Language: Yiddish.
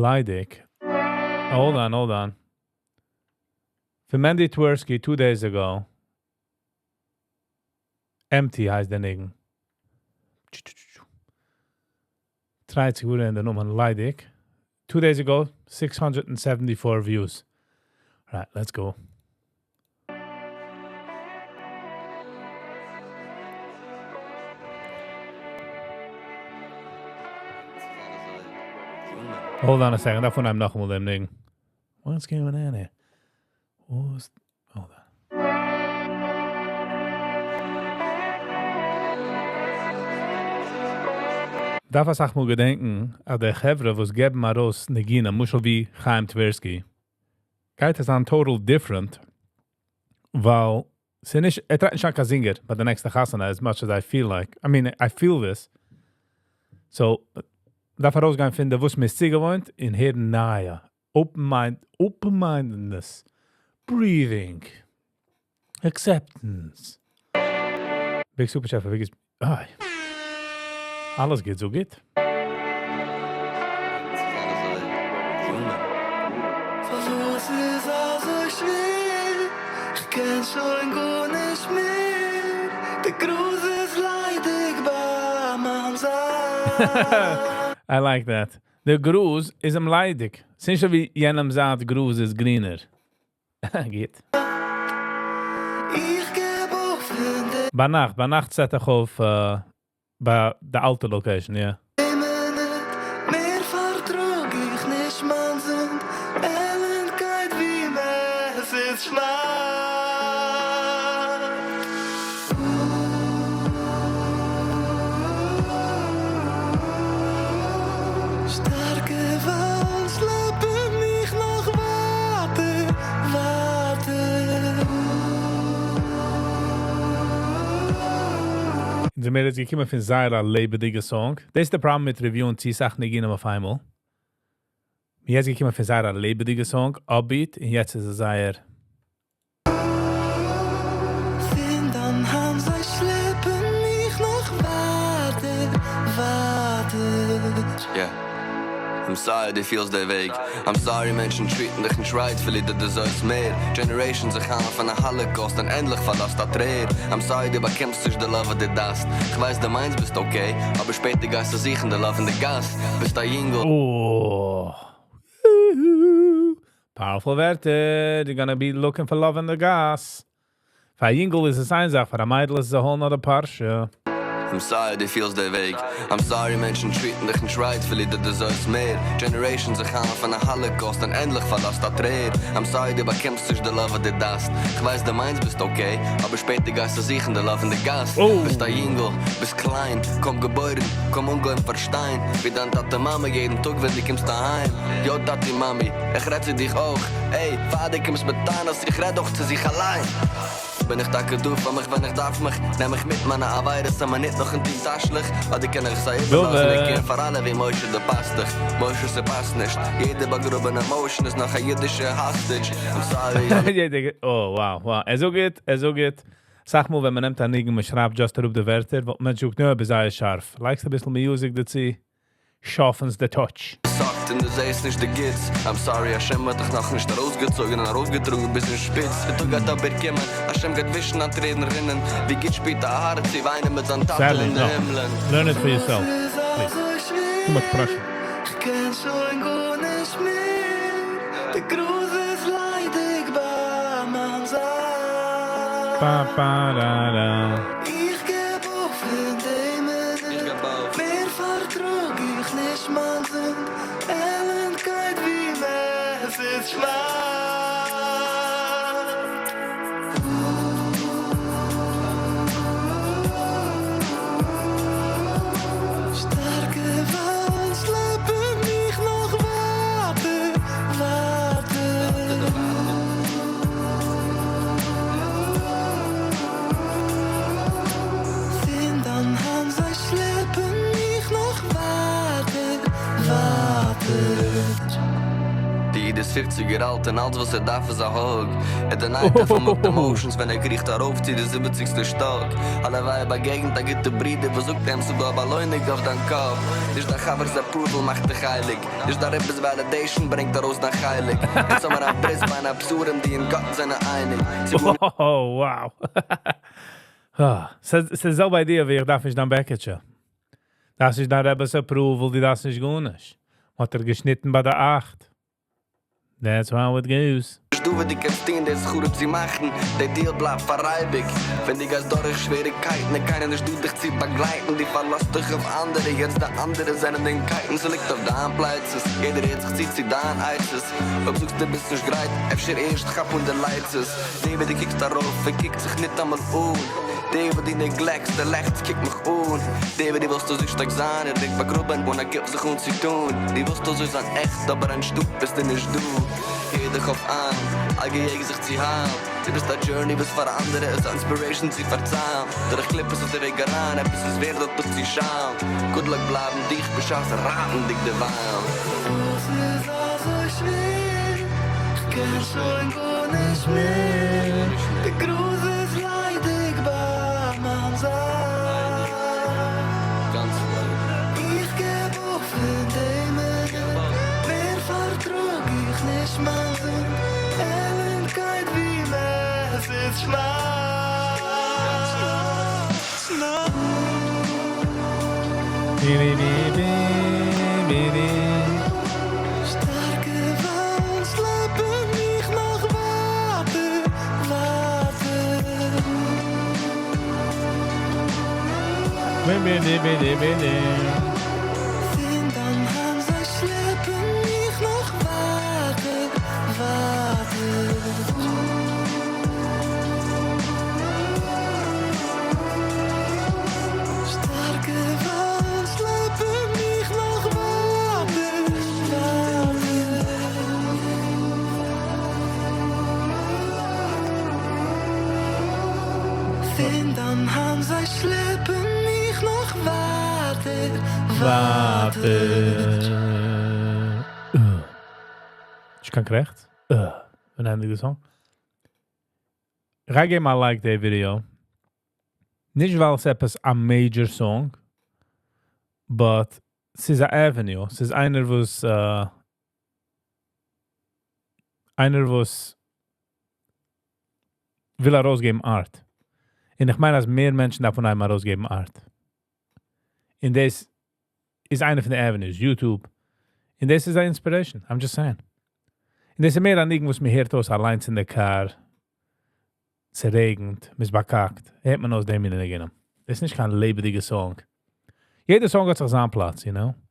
ליידיג. Hold on, hold on. פון Mendy Tversky 2 days ago. Empty הייסט דער ניגון. Try צו גוט אין דער נאמען ליידיג. 2 days ago, 674 views. Alright, let's go. Hold on a second. דארף מען נאכאמאל דעם ניגון. What's going on here? What's... Hold on. דארף א סאך מאל געדענקען, אז די חברה וואס געבן ארויס ניגונים, למשל ווי Chaim Tversky, גייט עס אן total different, ווייל ס'איז נישט, ער טרייט נישט אן קיין singer ביי די נעקסטע חתונה, as much as I feel like. I mean, I feel this. So, דארף ארויסגיין פון דעם וואס מ'איז צוגעוואוינט, און הערן נייע. Open mind, open-mindedness, breathing, acceptance. Big super chat פאר Vickers. איי. אלעס גייט אזוי גוט. וואס איז אזוי שווער? איך קען שוין גארנישט מער. דער גראז איז ליידיג ביי מיין זייט. I like that. דער גראז איז אים ליידיג. ס'איז נישט ווי יענעם זייט גראז איז גרינער. גייט. איך געב אויף אין דעם ביינאכט, ביינאכט set איך אויף ביי די אלטע location, יא. מינוט. מער פארטראג איך נישט מיין זינד. עלנדקייט ווי עס איז שווארץ. שטארקע וואלן שלעפן מיך נאך ווייטער, ווייטער. זענען מיר יעצט געקומען פון זייער א לעבעדיגע song. דאס איז דער פראבלעם מיט review ען צו סאך ניגונים אויף איינמאל. מיר יעצט געקומען פון זייער א לעבעדיגע song, upbeat, און יעצט איז עס זייער פון דיין האנט זיי שלעפן מיך נאך ווייטער, ווייטער. Yeah. I'm sorry, דו פילסט דער וועג. I'm sorry, מענטשן treat ן דיך נישט rightfully, דו deserve סט מער. Generations זיך האלטן פון א Holocaust און ענדליך פארלאזט א טרער. I'm sorry, דו באקומסט נישט די love וואס דו דארפסט. איך ווייס, דו מיינסט ביסט okay, אבער שפעטער גייסטו זוכן די love אין די גאס. ביסט א יונגל. Oh. Powerful ווערטער. You're gonna be looking for love in the גאס. פאר א יונגל איז עס איין זאך, פאר א מיידל איז עס a whole nother פרשה. I'm sorry, דו פילסט דער וועג. I'm sorry, מענטשן treat ן דיך נישט rightfully, דו deserve סט מער. Generations זיך האלטן פון א Holocaust און ענדליך פארלאזט א טרער. I'm sorry, דו באקומסט נישט די love וואס דו דארפסט. איך ווייס, דו מיינסט ביסט okay, אבער שפעטער גייסטו זוכן די love אין די גאס. Oh. ביסט א יונגל, ביסט קליין, קוים געבוירן, קוים אנגעהויבן פארשטיין, ווי דיין טאטע מאמע יעדן טאג ווען דו קומסט אהיים. יא טאטי מאמי, איך רעד צו דיך אויך. Ey, פאר דו קומסט מיט טענות, איך רעד אויך צו זיך אליין. בין איך טאקע דא פאר מיך ווען איך דארף מיך? נעם איך מיט מיינע עבירות און מיין ניט נאך אין טיף תשליך? אדער קען איך זיי איבערלאזן און קערן פאר אלע ווי משה דער פאסטוך? משה, ס'פאסט נישט. יעדע באגראבענע emotion איז נאך א אידישע hostage. I'm sorry. יעדער, oh, wow. אזוי גוט, אזוי גוט. זאג מאל, ווען מען נעמט א ניגון, מען שרייבט just אראפ די ווערטער, וואלט מען זאגט, נא, ביסט זייער שארף. לייגסט א ביסל music דערצו, sharpens the touch. זאגט און דו זעסט נישט די גוטס. I'm sorry, השם האט דיך נאך נישט ארויסגעצויגן און ארויפגעטראגן ביז אין שפיץ. דער טאג גייט אבער קומען, השם גייט ווישן א טרערן רינען. ווי גוט שפירט א הארץ צו וויינען מיט זיין טאטע Sadly, אין די no. הימלען. Learn it for yourself. Please. Too much pressure. איך קען שוין גארנישט מער. דער גראז איז ליידיג ביי מיין זייט. Ba, ba, da, da. איך געב אויף אין דעם איך געב אויף. מער פארטראג איך נישט מיין זינד. עלנדקייט ווי עס איז שווארץ. שטארקע וואלן שלעפן מיך נאך ווייטער, ווייטער. פון דיין האנט זיי שלעפן מיך נאך ווייטער, ווייטער. די איד איז 50 יאר אלט און אלץ וואס ער דארף איז א hug. ער denied ער פארמאגט emotions ווען ער קריכט ארויף צו די 70סטע שטאק. הלוואי ער באגעגנט א גוטע ברודער וואס זאגט אים ס'דא א באלוינונג אויף דיין קאפ. נישט דיין חבר'ס approval מאכט דיך הייליג. נישט דיין רבי'ס validation ברענגט ארויס דיין חלק. יעצט האמיר א ברית בין הבתרים, דו און גאט זענען אייניג. Oh, wow. Ah, ס'איז די זעלבע idea ווי איך דארף נישט דיין בעקיטשע. דאס איז דיין רבי'ס approval, די דאס נישט גארנישט. האט ער געשניטן ביי די 8. That's how it goes. דו ווען דו קענסט טון דאס חרוב צו מאכן, דער deal בלייבט פאר אייביג. ווען דו גייסט דורך שוועריגקייטן, און קיינער נישט דא דיך צו באגלייטן, דו פארלאזט דיך אויף אנדערע, יעצט די אנדערע זענען אין קייטן, ס'ליגט אויף דיין פלייצעס, יעדער הערט זיך צו צו דיין עצות. אויב זאגסט דו ביסט נישט גרייט, אפשר ערשט כאפ אן די לייצעס. דער ווען דו קוקסט ארויף, ער קוקט זיך ניטאמאל אן. דער וואס דו neglectסט, דער לעכצט, קוק מיך אן. דער וואס דו ווילסט אזוי שטארק זיין, ער ליגט באגראבן אן א גיב זיך אן צו טון. דו ווילסט אזוי זיין עכט, אבער אנשטאט ביסטו נישט דא. הער דיך אויף איין, א געיעג זיך צו היילן. דו ביסט א journey וואס פאר אנדערע איז inspiration צו פארציילן. דורך קליפות אויף די וועג אריין, עפעס איז ווערד דארט צו שיילן. Good luck בלייבן דיך בשעת רייטנדיג דערווייל. וואס איז אזוי שווער? איך קען שוין גארנישט מער. די גראז איז ליידיג ביי מיין זייט. גאנץ ליידיג. איך געב אויף אין דעם מער פארטראג איך נישט מיין זינד. עלנדקייט ווי עס איז שניי. שניי. Bi, bi, bi, bi, bi. שטארקע וואלן שלעפן מיך נאך ווייטער, ווייטער. Bi, bi, bi, bi, bi, bi, bi. פון דיין האנט, זיי שלעפן מיך נאך ווייטער, ווייטער. שטארקע וואלן שלעפן מיך נאך ווייטער, ווייטער. פון דיין האנט, זיי שלעפן מיך נאך ווייטער, ווייטער. ווייטער. איך קען רעכט. ווען ענדיג די song. איך געב א like די video. נישט ווייל עס עפעס א major song, but ס'איז א avenue. ס'איז איינער וואס וויל ארויסגעבן art. און איך מיין, אז מער מענטשן דארפן איינמאל ארויסגעבן art. און דאס איז איינע פון די avenues, YouTube. און דאס איז אן inspiration, I'm just saying. און דאס איז מער א ניגון, וואס מ'הערט אויס אליין אין די car. ס'רעגנט, מ'איז באקאקט. הערט מען אויס דעם מין ניגונים. דאס איז נישט קיין לעבעדיגע song. יעדער song האט זיך זיין פלאץ, you know?